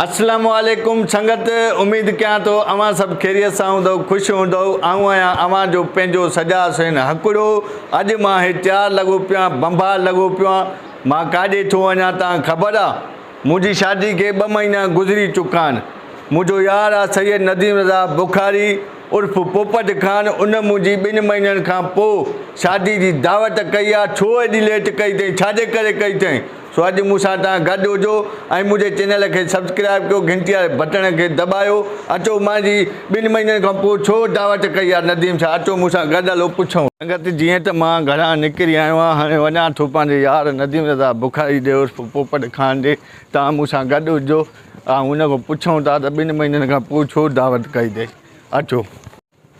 اسلام عليڪم سنگت اميد ڪيان ٿو اوهان سڀ خيريت سان هوندؤ خوش هوندؤ آئون آهيان اوهان جو پنهنجو سجاد حسين هڪڙو اڄ مان هي تيار لڳو پيو آهيان بنڀار لڳو پيو آهيان مان ڪاڏي ٿو وڃان تان خبر آ منهنجي شادي کي ٻه مهينا گذري چڪا آهن منهنجو يار آ سيد نديم رضا بخاري عرف پوپٽ خان ان منهنجي ٻن مهينن کان پو شادي جي دعوت ڪئي آ ڇو ايڏي ليٽ ڪئي اٿئي ڇاجي ڪري ڪئي اٿئي سو اڄ مون سان توهان گڏ هجو ۽ منهنجي چينل کي سبسڪرائب ڪيو گهنٽي واري بٽڻ کي دٻايو اچو مانجي ٻن مهينن کان پوء ڇو دعوت ڪئي آ نديم شاهه اچو مون سان گڏ هلو پڇون. سنگت جيئن ته مان گهران نڪري آيو آهيان هاڻي وڃان ٿو پنهنجي يار نديم رضا بخاري ڏي عرف پوپٽ خان ڏي توهان مون سان گڏ هجو ۽ هن کان پڇون ٿا ته ٻن مهينن کان پوء ڇو دعوت ڪئي اٿئي اچو.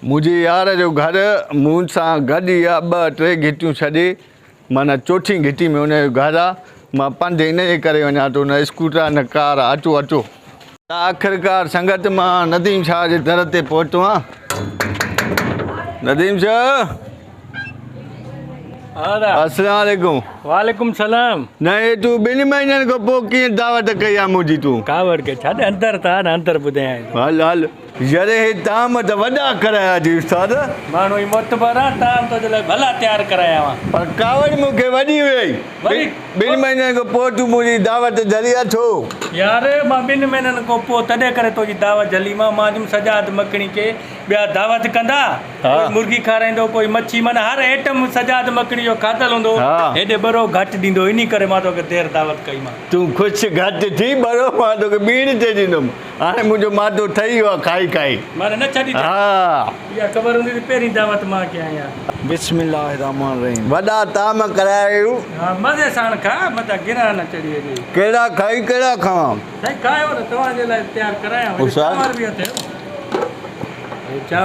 منهنجي يار جو گهر مون سان گڏ ئي آ، ٻه ٽي گهٽيون ڇڏي معنيٰ چوٿين گهٽي ۾ ان جو گهر آ، مان پنڌ ان جي ڪري وڃان ٿو نه اسڪوٽر آ نه ڪار آ، اچو اچو. ته آخرڪار سنگت مان نديم شاهه جي در تي پهتو آن. نديم شاهه! السلام عليڪم. وعليڪم السلام. نه هي تون ٻن مهينن کان پوء ڪيئن دعوت ڪئي آ منهنجي تون. ڪاوڙ کي ڇڏ اندر ته آ نه اندر ٻڌايانء ٿو. هل هل ير هي طعام ته وڏا ڪرايا اٿئي استاد. ماڻهو ئي معتبر آ طعام تنهنجي لاء ڀلا تيار ڪرايا هئا. پر ڪاوڙ مون کي وڏي ويئي. وري. ٻن مهينن کان پوء تون منهنجي دعوت جهلي آ ڇو؟ يار مان ٻن مهينن کان پوء تڏهن ڪري تنهنجي دعوت جهلي مان مان چيم سجاد مکڻي کي ٻيا دعوت ڪندا، ڪوئي مرغي کارائيندو، ڪوئي مڇي، معنيٰ هر ائٽم سجاد مکڻي جو کاڌل هوندو، هيڏي ٻرو گهٽ ڏيندو، انهي ڪري مان توکي دير دعوت ڪئي مان. تون خوش گهٽ ٿي ٻرو، مان توکي ٻيڻ تي ڏيندم، هاڻي منهنجو مادو ٺهي ويو آهي کائي کائي. معنيٰ نه ڇڏي ته. اها خبر هوندي ته پهرين دعوت مان ڪيان ها. بسم الله الرحمٰن الرحيم وڏا طعام ڪرايو. ها مزي ساڻ کاء متان گرهه نه چڙهي وڃي. ڪهڙا کائي ڪهڙا کاوان. سائين کايو نه توهان جي لاء تيار ڪرايان وري چانور به اٿيو.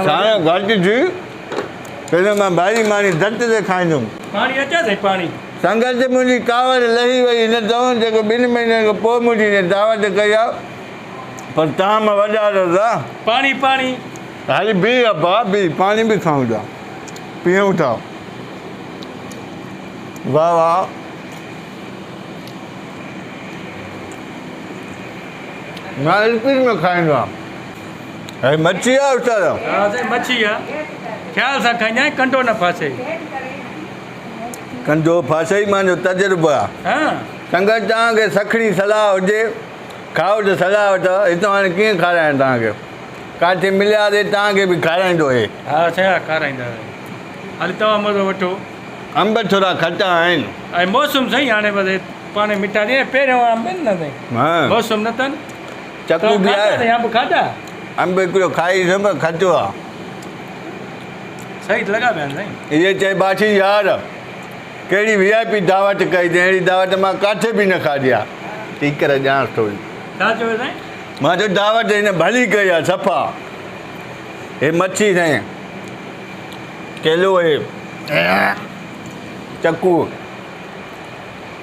سائين گهٽ ٿي پهريون مان ڀاري ماني ڌت تي کائيندم. پاڻي اچي سائين پاڻي. سنگت منهنجي ڪاوڙ لهي وئي هن چون جيڪو ٻن مهينن کان پوء منهنجي هن دعوت ڪئي آ پر طعام وڏا اٿس ها. پاڻي پاڻي. هلي بيهه ابا بيهه پاڻي به کائون ٿا پيئون ٿا واه واه. مان اسپيڊ ۾ کائيندو آهيان. هي مڇي آ استاد. ها سائين مڇي آ. خيال سان کائجانء ڪنڊو نه ڦاسي. ڪنڊو ڦاسي ئي مانجو تجربو آ. ها. سنگت توهان کي سکڻي صلاح هجي کائو ته صلاح وٺو هتان هاڻي ڪيئن کارايان توهان کي ڪاٿي مليا تي توهان کي به کارائيندو هي. ها سائين ها کارائيندا هلي توهان مزو وٺو. انب ٿورا کٽا آهن. ۽ موسم سائين هاڻي بس پاڻي مٺا ٿي ويا پهريون انب آهن نه سائين موسم نه اٿن. چڪو به آهي. سائين انب کاڌا؟ انب هڪڙو کائي ڏٺم پر کٽو آ. صحيح لڳا پيا آهن سائين. اهي چئي باسي يار ڪهڙي وي آء پي دعوت ڪئي اٿئي اهڙي دعوت مان ڪاٿي به نه کاڌي آ. ٽيڪر ڏيانس ٿوري. ڇا چيو سائين؟ مان چيو دعوت هن ڀلي ڪئي آ صفا. هي مڇي سائين ڪيلو هي چڪو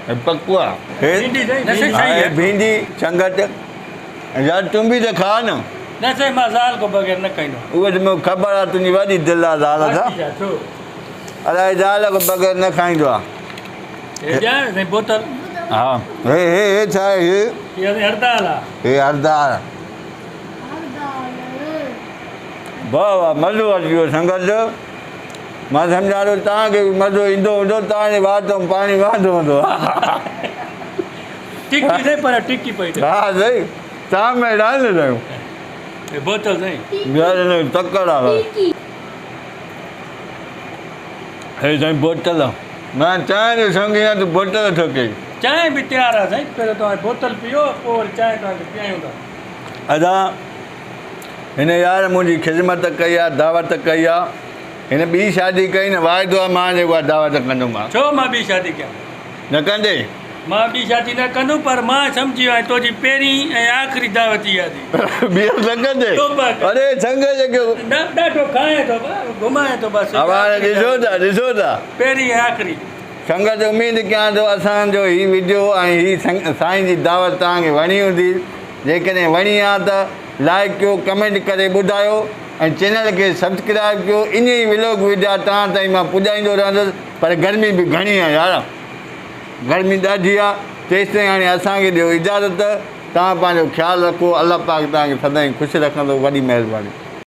هي پڪو آ. هي ڀينڊي سنگت يار تون به ته کاء نه. نه سائين مان زال کان بغير نه کائيندو. اهو ته مون کي خبر آ تنهنجي وڏي دل آ زال سان. الائي زال کان بغير نه کائيندو آ. هي ڏيان سائين بوتل. ها هي هي هي ڇا آهي هي؟ هي سائين هردال آ. هي هردال. واھ واھ مزو اچي ويو سنگت مان سمجهان ٿو توهان کي به مزو ايندو هوندو توهان جي وات مان پاڻي وهندو هوندو. ٽڪي سائين پر ٽڪي پئي ٿي. ها سائين توهان ۾ اهڙا نه سائين. هي بوتل سائين. يار هن کي تڪڙ آ بس. هي سائين بوتل مان چانهه جو شوقين آهيان تون بوتل ڇو ڪئي. چانهه به تيار آ سائين پهريون توهان بوتل پيئو پوء وري چانهه توهان کي پيايون ٿا. ادا هن يار منهنجي خدمت ڪئي آ دعوت ڪئي آ هن ٻي شادي ڪئي نه واعدو آ مان جيڪو آ دعوت ڪندومانس. ڇو مان ٻي شادي ڪيان. نه ڪندي؟ مان ٻي شادي نه ڪندم پر مان سمجهي ويو آهيان تنهنجي پهرين ۽ آخري دعوت اها ٿي. ٻيهر نه ڪندي؟ توبه ڪر. اڙي سنگ جيڪي. نه ڏاڍو کائين ٿو گهمائين ٿو بس. اوهان ڏسو ٿا ڏسو ٿا. پهرين ۽ آخري. سنگت اميد ڪيان ٿو اسان جو هي وڊيو ۽ هي سائين جي دعوت توهان کي وڻي هوندي. جيڪڏهن وڻي ها ته لائيڪ ڪيو ڪمينٽ ڪري ٻڌايو ۽ چينل کي سبسڪرائيب ڪيو ائين ئي ولاگ وڊيا توهان تائين مان پڄائيندو رهندس پر گرمي به گهڻي آهي يار گرمي ڏاڍي آهي تيستائين هاڻي اسان کي ڏيو اجازت. توهان پنهنجو خيال رکو الله پاڪ توهان کي سدائين خوش رکندو وڏي مهرباني.